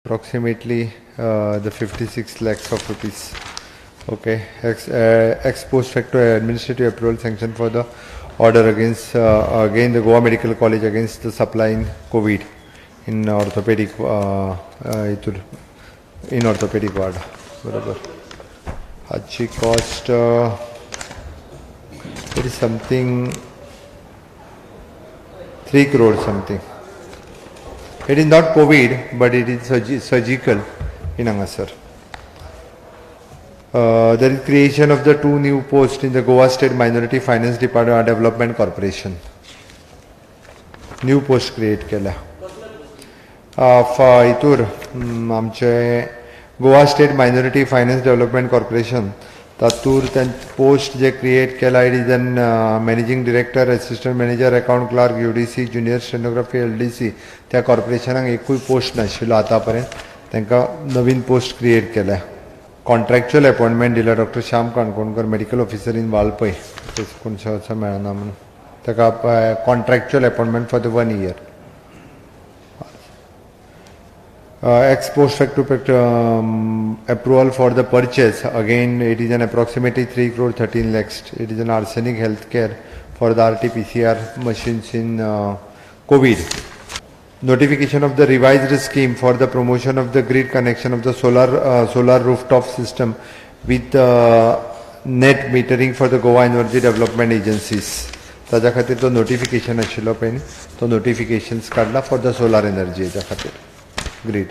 Approximately the 56 lakhs of rupees. Okay, ex post facto administrative approval sanction for the order against again the Goa Medical College against the supply in COVID in orthopedic in orthopedic ward. बरोबर, हाची cost it is something 3 crore something. It is not COVID, but it is surgical in हांगासर. There is creation of the 2 new posts in the Goa State Minority Finance Department Development Corporation. New post create केल्या. हितूर आमचे Goa State Minority Finance Development Corporation तातूर post जे create केला, it is an managing director, assistant manager, account clerk, UDC, junior stenography, LDC. त्या कॉर्पोरेशनाक एकूय post नाशिल्लो आतां पर्यंत, तांकां नवीन पोस्ट क्रिएट केल्या. कॉन्ट्रॅक्च्युअल अपॉयंटमेंट दिला doctor Shyam Kankonkar, medical officer in Valpoi, कोण सहसा मेळना म्हणून ताका contractual appointment for the 1 year. Ex post facto approval for the purchase, again it is an approximately 3 crore 13 lakhs. It is an arsenic healthcare for the RT-PCR machines in COVID. Notification of the revised scheme for the promotion of the grid connection of the solar rooftop system with net metering for the Goa Energy Development Agencies. ताज्या खातीर तो notification आशिल्लो पळय न्ही, तो notifications काडला for the solar energy हेच्या खातीर grid.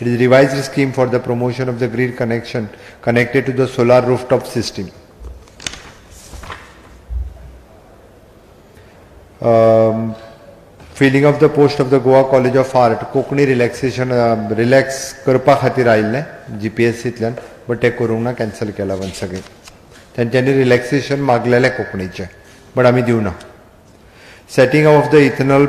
It is revised scheme for the promotion of the grid connection connected to the solar rooftop system. Filling of the post of the Goa College of Art, Konkani relaxation relax करपा खातीर आयिल्लें GPSCतल्यान, but तें करूंक ना, cancel केला once again. तेंच्यांनी relaxation मागलेलें कोंकणीचें, but आमी दिवना. Setting up of the ethanol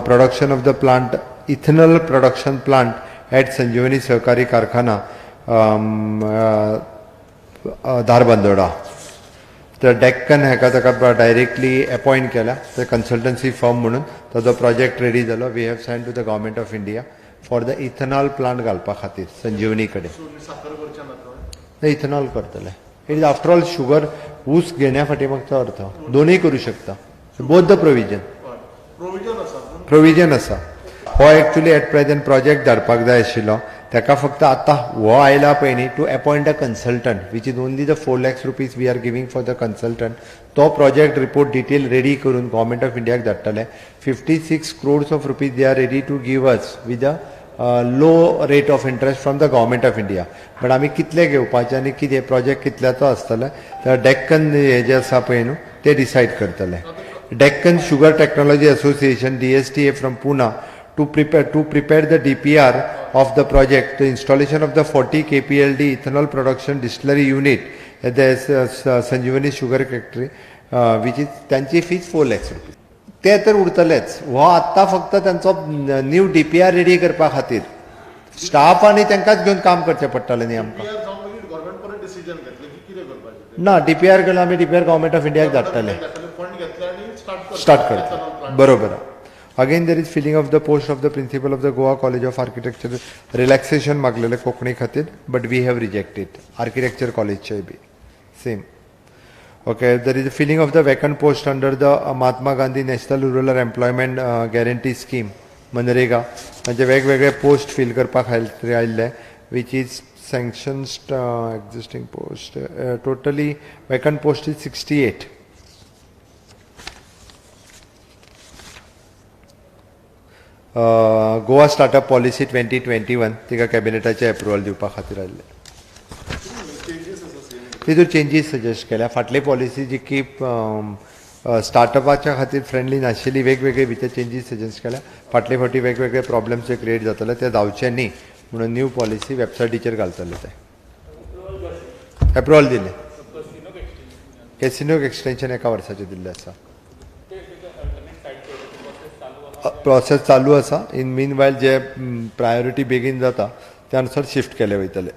production of the plant, ethanol production plant at Sanjeevani Sahakari Karkhana, Dharbandora. तर डेक्कन हेका ताका डायरेक्टली अपॉयंट केला तर कन्सल्टन्सी फर्म म्हणून ताजो प्रोजेक्ट रेडी जालो. We have send to the government of India for the ethanol plant घालपा खातीर संजीवनी कडेन. इथेनॉल करतले. It is after all sugar, ऊस घेण्या फाटी मागचो अर्थ दोनूय करूं शकता, बोथ the provision provision आसा. हो एक्चुअली एट प्रेझेंट प्रोजेक्ट धाडपाक जाय आशिल्लो, ताका फक्त आतां हो आयला पळय न्ही, to appoint a consultant which is only the 4 lakhs rupees we are giving for the consultant. तो प्रोजेक्ट रिपोर्ट डिटेल रेडी करून गव्हर्मेंट ऑफ इंडियाक धाडटले. 56 crores of rupees they are ready to give us with a low rate of interest from the government of India. But आमी कितले घेवपाचे आनी कितें project कितल्याचो आसतले तर डेक्कन हे जे आसा पळय न्हू ते डिसायड करतले. Deccan Sugar Technology Association DSTA from Pune to prepare the DPR of the project, the installation of the 40 KPLD ethanol production distillery unit at the Sanjeevani Sugar Factory, which is त्यांची fees 4 lakhs rupees. ते तर उरतलेच. हो आत्तां फक्त तांचो new DPR ready करपा खातीर staff आनी तांकांच घेवन काम करचें पडटलें न्ही आमकां. ना, DPR केलो आमी, DPR government of इंडियाक धाडटले, स्टार्ट करतले. बरोबर. Again there is filling of the post of the principal of the Goa College of Architecture, relaxation मागलेले Konkani खातीर, but we have rejected. Architecture कॉलेजचे B same. Okay, there is filling of the vacant post under the Mahatma Gandhi National Rural Employment Guarantee Scheme, MNREGA. म्हणजे वेगवेगळे post fill करपा खातीर आयिल्ले, which is sanctions existing post. Totally vacant post is 68. Goa startup policy 2021 तिका कॅबिनेटाचे approval दिवपा खातीर आयिल्ले. तितून चेंजीस सजेस्ट केल्या. फाटली पॉलिसी जी की स्टार्टअपाच्या खातीर फ्रेंडली नाशिल्ली, वेगवेगळे भितर चेंजीस सजेस्ट केल्या. फाटले फावटी वेगवेगळे प्रॉब्लेम्स जे क्रिएट जातले ते जावचे न्ही म्हणून न्यू पॉलिसी वेबसायटीचेर घालतले. ते एप्रुवल दिले. कॅसिनोक एक्सटेन्शन एका वर्साचें दिल्लें आसा. प्रोसेस चालू आसा. इन मीन वायल जे प्रायोरिटी बेगीन जाता त्या अनुसार शिफ्ट केले वयतले.